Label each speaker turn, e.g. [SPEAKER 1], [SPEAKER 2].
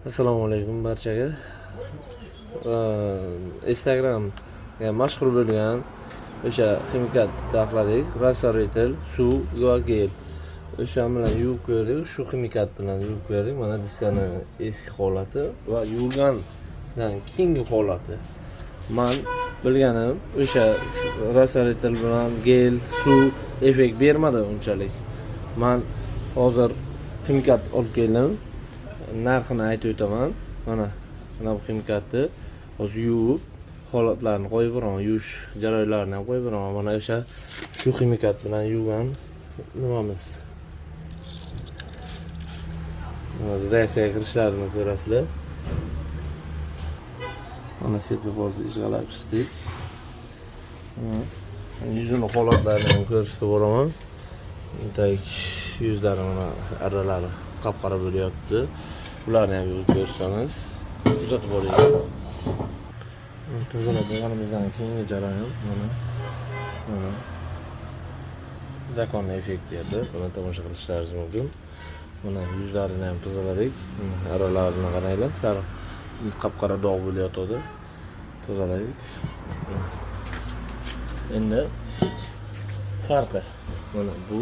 [SPEAKER 1] Assalomu alaykum barchaga. Instagramga mashhur bo'lgan o'sha ximikat taxladik. Растворитель, suv va gel. O'sha bilan yuvib ko'rdik, shu ximikat bilan yuvib ko'rdik. Mana diskani eski holati va yuvilgandan keyingi holati. Man bilganim, o'sha растворитель bilan gel, suv effekt bermadi unchalik. Man hozir ximikat olib keldim. Narxini aytib o'taman. Mana bu ximikatni hozir yuvib, holatlarini qo'yib boraman, yuvish jarayonlarini ham qo'yib boraman. Mana o'sha shu ximikat bilan yuvgan nimamiz. Hozir reaksiyaga kirishlarini ko'rasizlar. Mana sepib, hozir ijg'alab chiqdik. Mana yuzini holatlarini ham ko'rsatib boraman. Так, yuzlari, mana arralari qop qora bo'lyapti. Ularni ham yuvib ko'rsamiz. Kuzatib boringlar. Tozalab bo'lganimizdan keyingi jarayon mana законный effekt berdi. Buni tomosha qilishlaringiz mumkin. Mana yuzlarini ham tozaladik. Mana arralarini qaranglar, sariq qop qora dog' bo'layotgandi. Tozaladik. Endi farqi mana bu.